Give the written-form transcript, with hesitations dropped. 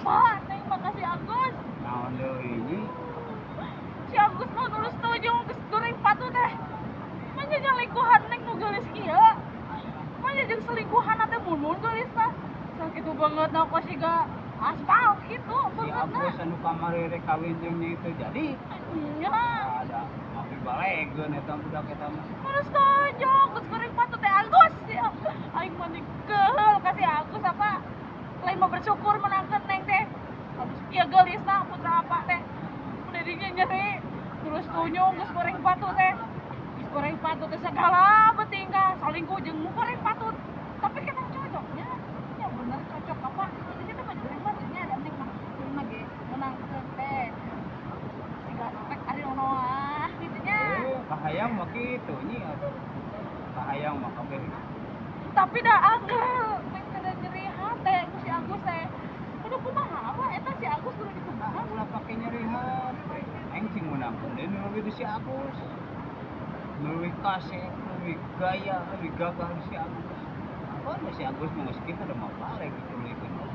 Apa neng mah ka si Agus. Naon deui nyi? Si Agus mah terus setuju geus goreng patu teh. Manya nyelingkuhan neng nu geulis kieu. Manya jeung selingkuhan teh mun geulis tah. Sakitu banget na kok siga aspal gitu Si bangetna. Agus anu kamari rek kawin jeung nyi teu jadi. Nya. Ada mapi balegeun eta budak eta mah. Terus setuju geus goreng patu teh Agus. Ya, aing mah keheul ka si Agus apa. Lain mah bersyukur menangkeun neng teh. Habis kieu geulisna putra apa teh. Udah dinya nyeri. Terus tunyung geus goreng patut teh. Geus goreng patut teh segala betingkah salingkuh jeung nu goreng patut. Tapi kita cocoknya, ya bener cocok apa? Jadi kita mah goreng patutnya ada neng mah mah ge menangkeun teh. Siga spek ari ono ah kitu nya. Eh, kahayang mah kitu nyi atuh. Kahayang mah kabeh. Tapi dah angel neng teh nyeri hate ku si Agus teh. Kudu kumaha apa eta si Agus kudu dikumaha? Ulah pake nyeri hate. Aing cing meunangkeun deui nu leuwih di si Agus. Nu leuwih kasep, leuwih gaya, leuwih gagah di si Agus. Apa si Agus mah geus kitu da mah balik gitu leuwih.